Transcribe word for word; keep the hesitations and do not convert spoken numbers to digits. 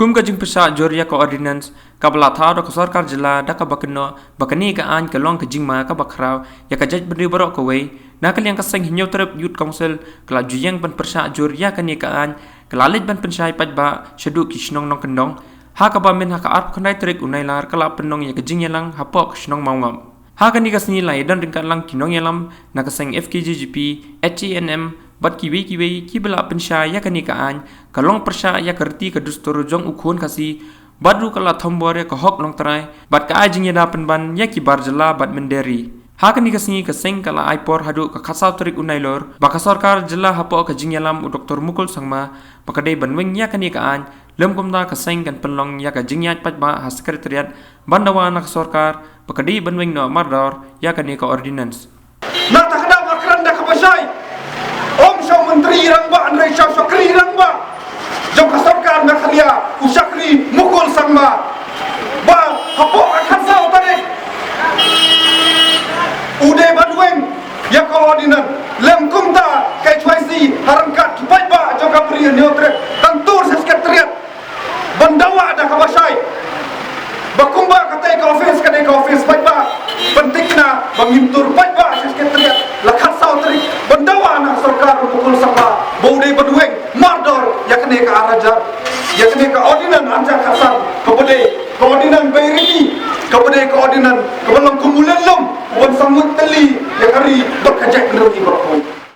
Kum ka jingpyrshah jur ïa ka ordinance kaba la thaw da ka sorkar jylla da kaba kynnoh ba kane ka aiñ ka long ka jingma kaba khraw ïa ka jaitbynriew baroh kawei, na ka liang ka seng Hynñiewtrep Youth Council ka la ju ïeng ban pyrshah jur ïa kane ka aiñ, ka la leit ban pynshai paidbah shaduh ki shnong nongkyndong, ha kaba mynta ha ka arphew khyndai tarik u Nailar ka la pynlong ïa ka jingïalang hapoh ka shnong Mawngap. Ha kane ka sngi la ïadon ryngkat lang ki nongïalam na ka seng F K J G P, H A N M bad kiwei kiwei kiba la pynshai ïa kane ka aiñ ka long pyrshah ïa ka riti ka dustur jong u khun Khasi, bad ruh ka la thombor ïa ka hok longtrai bad ka ai jingïada pynban ïa ki bar jylla bad mynder ri. Ha kane ka sngi ka seng ka la ai por haduh ka khatsaw tarik u Nailur ba ka sorkar jylla hapoh ka jingïalam u Doktor Mukul Sangma ba ka dei ban weng ïa kane ka aiñ, lym kumta ka seng kan pynlong ïa ka jingïaid paidbah ha Secretariat ban dawa na ka sorkar ba ka dei ban weng noh mardor ïa kane ka ordinance. Na ta ka daw nga kren da kaba shai. Ym sha u Myntri Rangbah, hynrei sha u Shakri Rangbah jong ka sorkar Meghalaya, u Shakri Mukul Sangma, ba hapoh ka khatsaw tarik u dei ban weng ïa ka ordinance. Lym kumta ka H Y C ha ryngkat ki paidbah jong ka Bri Hynñiewtrep kan tur sha Secretariat ban dawa da kaba shai. Ba kumba katei ka office ka dei ka office paidbah, pynthikna ba ngim tur paidbah sha Secretariat la khatsaw tarik ban dawa na ka sorkar u Mukul Sangma ba u dei ban weng mardor ïa kane ka ar hajar, ïa kane ka ordinance ar hajar khatsan kaba dei ka ordinance bei riti, kaba dei ka ordinance kaba long kum u lynlum u ban sangmut tylli ïa ka ri bad ka jaitbynriew baroh.